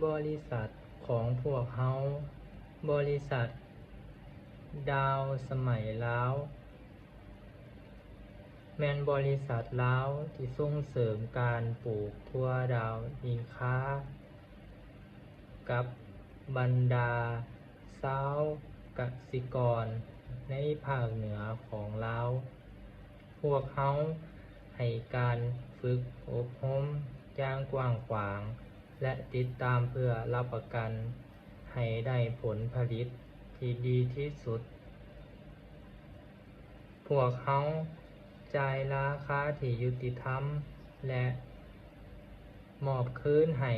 ບໍລິສັດຂອງພວກເຮົາ, ບໍລິສັດດາວສະໄໝລາວ ແມ່ນບໍລິສັດລາວທີ່ສົ່ງເສີມການປູກຖົ່ວດາວອິນຄາ ກັບບັນດາຊາວກະສິກອນໃນພາກເໜືອຂອງລາວ. ພວກເຮົາໃຫ້ການຝຶກອົບຮົມຢ່າງກວ້າງຂວາງ ແລະ ຕິດຕາມເພື່ອຮັບປະກັນໃຫ້ໄດ້ຜົນຜະລິດທີ່ດີທີ່ສຸດ. ພວກເຮົາຈ່າຍລາຄາທີ່ຍຸຕິທຳ ແລະ ມອບຄືນໃຫ້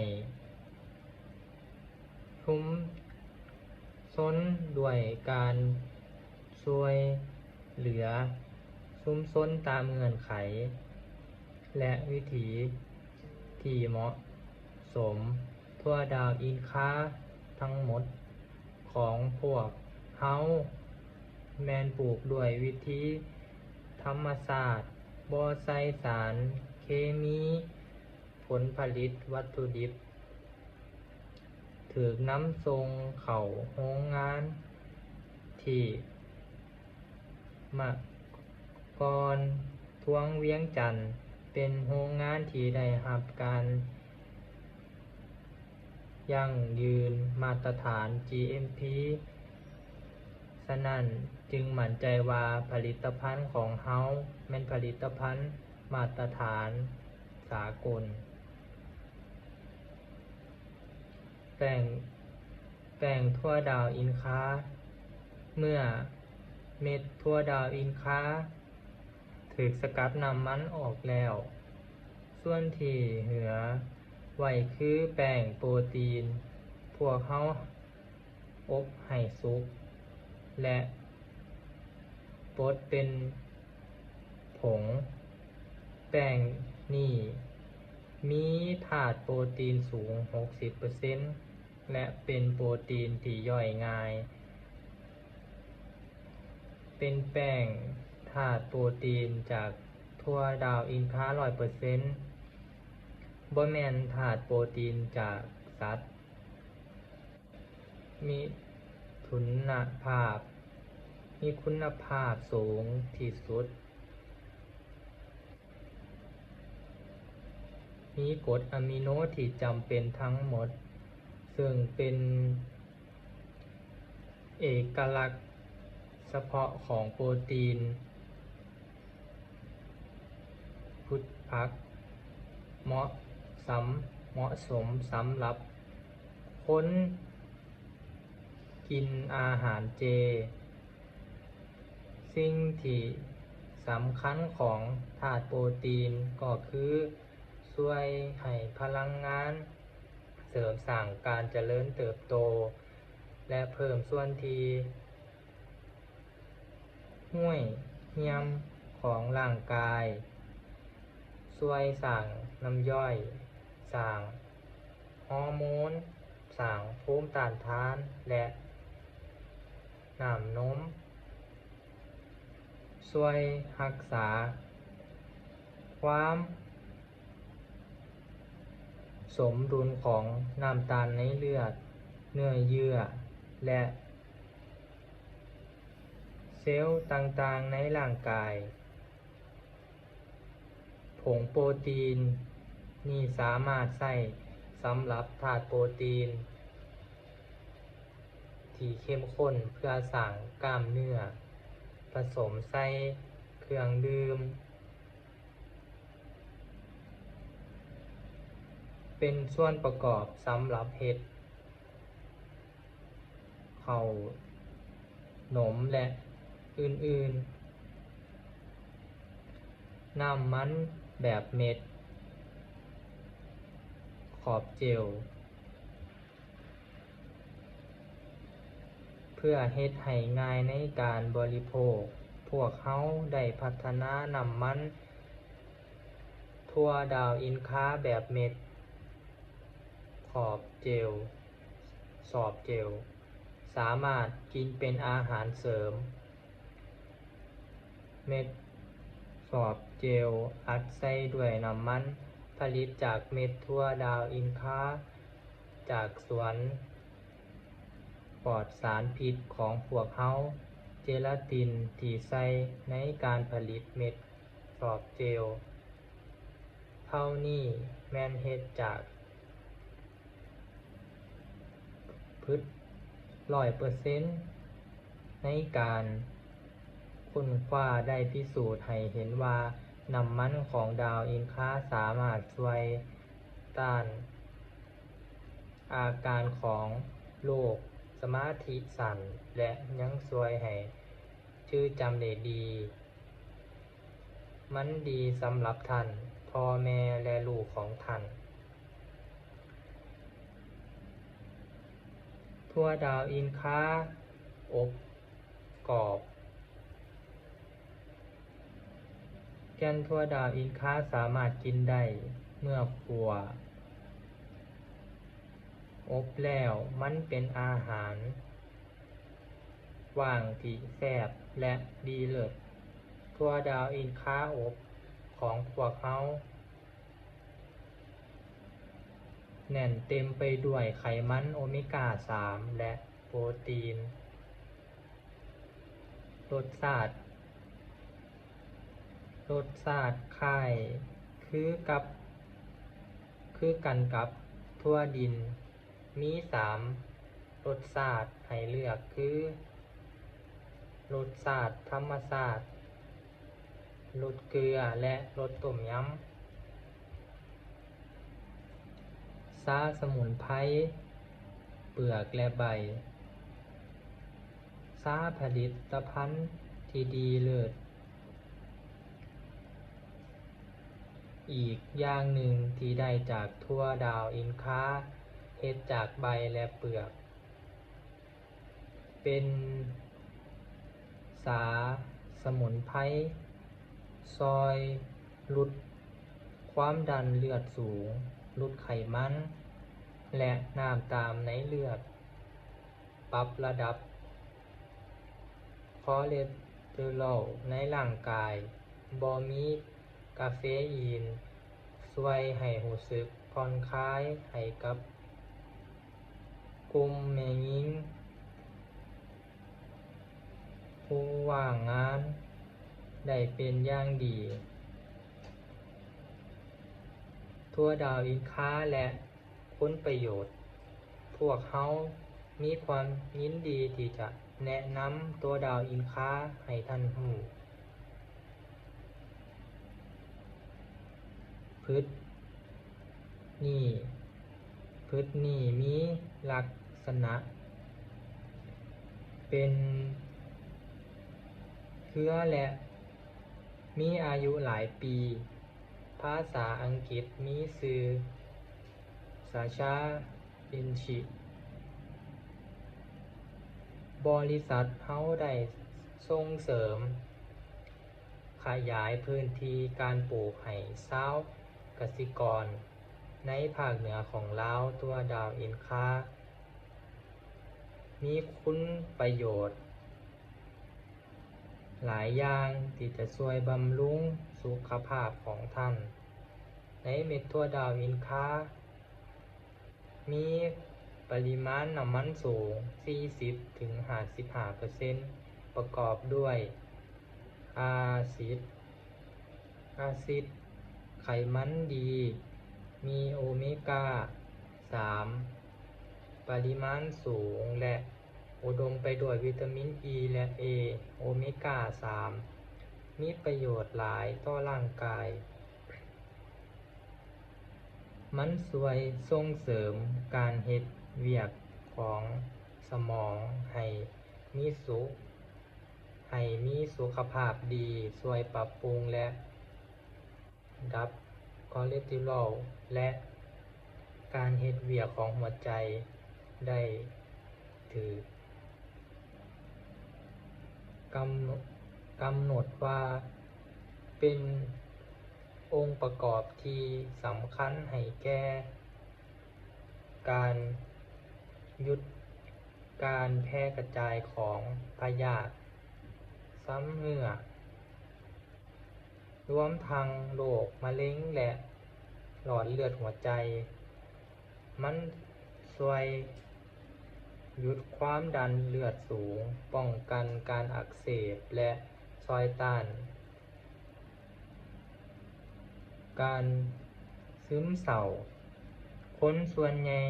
ຊຸມຊົນດ້ວຍການຊ່ວຍເຫຼືອຊຸມຊົນຕາມເງື່ອນໄຂ ແລະ ວິທີທີ່ເໝາະສົມ. ຖົ່ວດາວອິນຄາທັງໝົດຂອງພວກເຮົາແມ່ນປູກດ້ວຍວິທີທຳມະຊາດ, ບໍ່ໃສ່ສານເຄມີ, ຜົນຜະລິດວັດຖຸດິບຖືກນຳສົ່ງເຂົ້າໂຮງງານທີ່ ມະກອນທວງວຽງຈັນ ເປັນໂຮງງານທີ່ໄດ້ຮັບການຢັ້ງຢືນມາດຕະຖານ ຈີເອັມພີ ສະນັ້ນຈຶ່ງໝັ້ນໃຈວ່າຜະລິດຕະພັນຂອງເຮົາແມ່ນຜະລິດຕະພັນມາດຕະຖານສາກົນ. ແປ້ງ ແປ້ງຖົ່ວດາວອິນຄາ. ເມື່ອເມັດຖົ່ວດາວອິນຄາຖືກສະກັດນ້ຳມັນອອກແລ້ວ, ສ່ວນທີ່ເຫຼືອໄວ້ຄືແປ້ງໂປຣຕີນ. ພວກເຮົາອົບໃຫ້ສຸກ ແລະ ບົດເປັນຜົງ. ແປ້ງນີ້ມີທາດໂປຣຕີນສູງຫົກສິບເປີເຊັນ ແລະ ເປັນໂປຣຕີນທີ່ຍ່ອຍງ່າຍ. ເປັນແປ້ງທາດໂປຣຕີນຈາກຖົ່ວດາວອິນຄາຮ້ອຍເປີເຊັນ, ບໍ່ແມ່ນທາດໂປຣຕີນຈາກສັດ. ມີຄຸນນະພາບ, ມີຄຸນນະພາບສູງທີ່ສຸດ. ມີກົດອາມິໂນທີ່ຈຳເປັນທັງໝົດ, ເຊິ່ງເປັນເອກະລັກສະເພາະຂອງໂປຣຕີນ ພືດຜັກ ເໝາະສຳ ເໝາະສົມສຳລັບຄົນກິນອາຫານເຈ. ສິ່ງທີ່ສຳຄັນຂອງທາດໂປຣຕີນກໍຄື ຊ່ວຍໃຫ້ພະລັງງານ, ເສີມສ້າງການຈະເລີນເຕີບໂຕ ແລະ ເພີ່ມສ່ວນທີ່ ຫ້ວຍຮ່ຽມຂອງຮ່າງກາຍ, ຊ່ວຍສ້າງນ້ຳຍ່ອຍ, ສ້າງຮໍໂມນ, ສ້າງພູມຕ້ານທານ ແລະ ນ້ຳນົມ, ຊ່ວຍຮັກສາຄວາມ ສົມດຸນຂອງນ້ຳຕານໃນເລືອດ, ເນື້ອເຍື່ອ ແລະ ເຊວຕ່າງໆໃນຮ່າງກາຍ. ຜົງໂປຣຕີນນີ້ສາມາດໃຊ້ສຳລັບທາດໂປຣຕີນທີ່ເຂັ້ມຂຸ້ນເພື່ອສ້າງກ້າມເນື້ອ, ປະສົມໃສ່ເຄື່ອງດື່ມ. ເປັນສ່ວນປະກອບສຳລັບເຮັດເຂົ້າໜົມ ແລະ ອື່ນໆ. ນ້ຳມັນແບບເມັດຂອບເຈວ. ເພື່ອເຮັດໃຫ້ງ່າຍໃນການບໍລິໂພກ, ພວກເຮົາໄດ້ພັດທະນານ້ຳມັນຖົ່ວດາວອິນຄາແບບເມັດຂອບເຈວ, ຊອບເຈວ, ສາມາດກິນເປັນອາຫານເສີມ. ເມັດຊອບເຈວອັດໃສ່ດ້ວຍນ້ຳມັນຜະລິດຈາກເມັດຖົ່ວດາວອິນຄາ. ຈາກສວນປອດສານພິດຂອງພວກເຮົາ. ເຈລາຕິນທີ່ໃສ່ໃນການຜະລິດເມັດຊອບເຈວເຫຼົ່ານີ້ແມ່ນເຮັດຈາກ ພືດຮ້ອຍເປີເຊັນ. ໃນການຄົ້ນຄວ້າໄດ້ພິສູດໃຫ້ເຫັນວ່າ ນ້ຳມັນຂອງດາວອິນຄາສາມາດຊ່ວຍຕ້ານອາການຂອງໂລກສະມາທິສັ້ນ ແລະ ຍັງຊ່ວຍໃຫ້ຈື່ຈຳໄດ້ດີ. ມັນດີສຳລັບທ່ານ, ພໍ່ແມ່ ແລະ ລູກຂອງທ່ານ. ຖົ່ວດາວອິນຄາອົບກອບ. ແກ່ນຖົ່ວດາວອິນຄາສາມາດກິນໄດ້ເມື່ອຂົ້ວອົບແລ້ວ. ມັນເປັນອາຫານ ຫວ່າງທີ່ແຊບ ແລະ ດີເລີດ. ຖົ່ວດາວອິນຄາອົບຂອງພວກເຮົາແໜ້ນເຕັມໄປດ້ວຍໄຂມັນໂອເມກາສາມ ແລະ ໂປຣຕີນ. ລົດຊາດ, ລົດຊາດຄ້າຍຄືກັບ, ຄືກັນກັບຖົ່ວດິນ. ມີສາມລົດຊາດໃຫ້ເລືອກຄື ລົດຊາດທຳມະຊາດ, ລົດເກືອ ແລະ ລົດຕົ້ມຍຳ. ຊາສະໝຸນໄພ, ເປືອກ ແລະ ໃບ. ຊາຜະລິດຕະພັນທີ່ດີເລີດ. ອີກຢ່າງໜຶ່ງທີ່ໄດ້ຈາກຖົ່ວດາວອິນຄາ ເຮັດຈາກໃບ ແລະ ເປືອກ ເປັນຊາສະໝຸນໄພ ຊ່ອຍຫຼຸດຄວາມດັນເລືອດສູງ, ຫຼຸດໄຂມັນ ແລະ ນ້ຳຕາມໃນເລືອດ. ປັບລະດັບຄໍເລສເຕີຣອລໃນຮ່າງກາຍ. ບໍ່ມີກາເຟອີນ ຊ່ວຍໃຫ້ຮູ້ສຶກຜ່ອນຄາຍໃຫ້ກັບກຸ່ມແມ່ຍິງຜູ້ວ່າງງານໄດ້ເປັນຢ່າງດີ. ຖົ່ວດາວອິນຄາ ແລະ ຄຸນປະໂຫຍດ. ພວກເຮົາມີຄວາມຍິນດີທີ່ຈະແນະນຳຖົ່ວດາວອິນຄາໃຫ້ທ່ານຮູ້. ພືດນີ້, ພືດນີ້ມີລັກສະນະເປັນເຄືອ ແລະ ມີອາຍຸຫຼາຍປີ. ພາສາອັງກິດມີຊື່ Sasha Inchi. ບໍລິສັດເຮົາໄດ້ສົ່ງເສີມຂະຫຍາຍພື້ນທີ່ການປູກໃຫ້ຊາວກະສິກອນໃນພາກເໜືອຂອງລາວ. ຖົ່ວດາວອິນຄາມີຄຸນປະໂຫຍດ ຫຼາຍຢ່າງທີ່ຈະຊ່ວຍບຳລຸງສຸຂະພາບຂອງທ່ານ. ໃນເມັດຖົ່ວດາວອິນຄາ ມີປະລິມານນ້ຳມັນສູງ ສີ່ສິບເຖິງຫ້າສິບຫ້າເປີເຊັນ ປະກອບດ້ວຍອາຊິດ ອາຊິດໄຂມັນດີ, ມີໂອເມກາສາມ ປະລິມານສູງ ແລະ ອຸດົມໄປດ້ວຍວິຕາມິນອີ ແລະ ເອ. ໂອເມກາສາມ ມີປະໂຫຍດຫຼາຍຕໍ່ຮ່າງກາຍ. ມັນຊ່ວຍສົ່ງເສີມການເຮັດວຽກຂອງສະໝອງໃຫ້ມີສຸ, ໃຫ້ມີສຸຂະພາບດີ, ຊ່ວຍປັບປຸງ ແລະ ດັບຄໍເລສເຕີຣອລ ແລະ ການເຮັດວຽກຂອງຫົວໃຈໄດ້ຖືກກຳ ກຳນົດວ່າເປັນອົງປະກອບທີ່ສຳຄັນໃຫ້ແກ່ການຢຸດການແຜ່ກະຈາຍຂອງພະຍາດຊຳເຮື້ອ. ລວມທັງໂລກມະເຮັງ ແລະ ຫຼອດເລືອດຫົວໃຈ. ມັນ ຊ່ວຍຢຸດຄວາມດັນເລືອດສູງ, ປ້ອງກັນການອັກເສບ ແລະ ຊ່ອຍຕ້ານການຊຶມເສົ້າ. ຄົນສ່ວນໃຫຍ່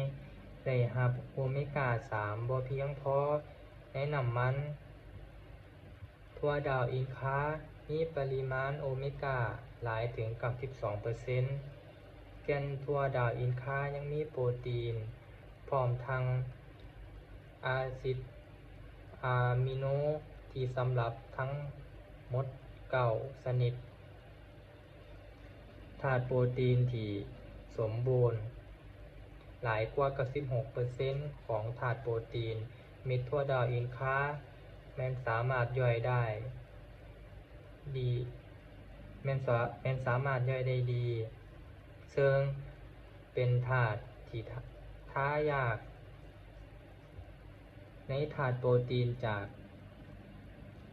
ໄດ້ຮັບໂອເມກາສາມບໍ່ພຽງພໍໃນນ້ຳມັນ ຖົ່ວດາວອິນຄາມີປະລິມານໂອເມກາຫຼາຍເຖິງເກົ້າສິບສອງເປີເຊັນ. ແກ່ນຖົ່ວດາວອິນຄາຍັງມີໂປຣຕີນ ພ້ອມທັງອາຊິດອາມິໂນທີ່ສຳລັບທັງໝົດເກົ້າຊະນິດ. ທາດໂປຣຕີນທີ່ສົມບູນຫຼາຍກວ່າເກົ້າສິບຫົກເປີເຊັນຂອງທາດໂປຣຕີນ. ເມັດຖົ່ວດາວອິນຄາແມ່ນສາມາດຍ່ອຍໄດ້ດີ, ແມ່ນສາ, ແມ່ນສາມາດຍ່ອຍໄດ້ດີ, ເຊິ່ງເປັນທາດທີ່ທາ, ທາຍາກ. ໃນທາດໂປຣຕີນຈາກ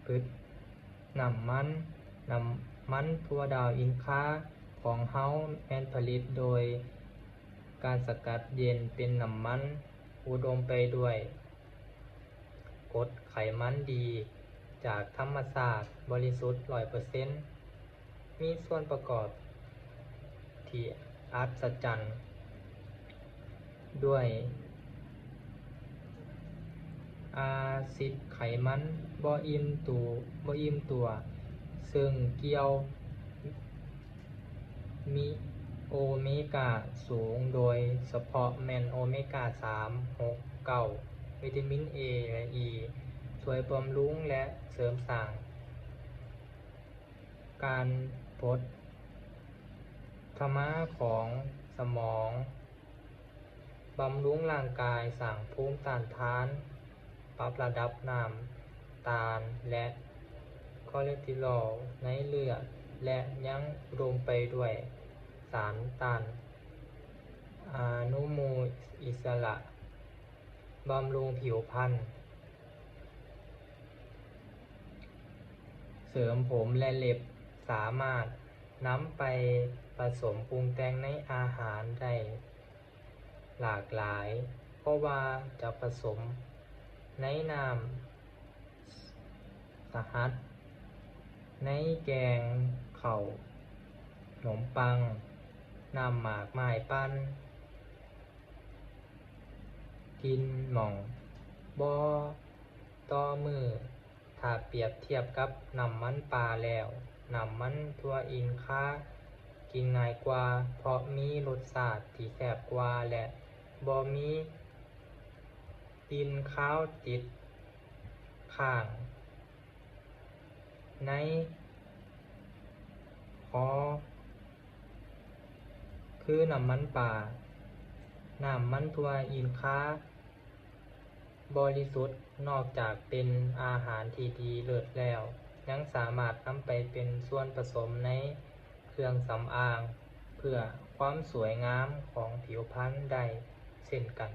ພືດ, ນ້ຳມັນ, ນ້ຳມັນຖົ່ວດາວອິນຄາຂອງເຮົາແມ່ນຜະລິດໂດຍການສະກັດເຢັນເປັນນ້ຳມັນ ອຸດົມໄປດ້ວຍກົດໄຂມັນດີຈາກທຳມະຊາດບໍລິສຸດຮ້ອຍເປີເຊັນ. ມີສ່ວນປະກອບທີ່ອັດສະຈັນ ດ້ວຍອາຊິດໄຂມັນບໍ່ອີ່ມຕົວ, ບໍ່ອີ່ມຕົວ, ເຊິ່ງກ່ຽວມີໂອເມກາສູງ, ໂດຍສະເພາະແມ່ນໂອເມກາສາມ, ຫົກ, ເກົ້າ, ວິຕາມິນເອ ແລະ ອີ ຊ່ວຍບຳລຸງ ແລະ ເສີມສ້າງ ການປົດທະມາຂອງສະໝອງ, ບຳລຸງຮ່າງກາຍ, ສ້າງພູມຕ້ານທານ, ປັບລະດັບນ້ຳຕານ ແລະ ຄໍເລສເຕີຣອນໃນເລືອດ ແລະ ຍັງອຸດົມໄປດ້ວຍສານຕ້ານອະນຸມູນອິດສະຫຼະ. ບຳລຸງຜິວພັນ, ເສີມຜົມ ແລະ ເລັບ, ສາມາດນຳໄປປະສົມປຸງແຕ່ງໃນອາຫານໄດ້ຫຼາກຫຼາຍ, ເພາະວ່າຈະປະສົມໃນນ້ຳສະຫັດ, ໃນແກງເຂົ້າ, ໜົມປັງ, ນ້ຳໝາກໄມ້ປັ່ນ. ກິນໝ່ອງບໍ່ຕໍ່ມື້. ຖ້າປຽບທຽບກັບນ້ຳມັນປາແລ້ວ, ນ້ຳມັນຖົ່ວອິນຄາກິນງ່າຍກວ່າ ເພາະມີລົດຊາດທີ່ແຊບກວ່າ ແລະ ບໍ່ມີກິ່ນຄາວຕິດຄ້າງໃນຄໍຄືນ້ຳມັນປາ. ນ້ຳມັນຖົ່ວອິນຄາບໍລິສຸດ ນອກຈາກເປັນອາຫານທີ່ດີເລີດແລ້ວ, ຍັງສາມາດນຳໄປເປັນສ່ວນປະສົມໃນເຄື່ອງສຳອາງເພື່ອຄວາມສວຍງາມຂອງຜິວພັນໄດ້ເຊັ່ນກັນ.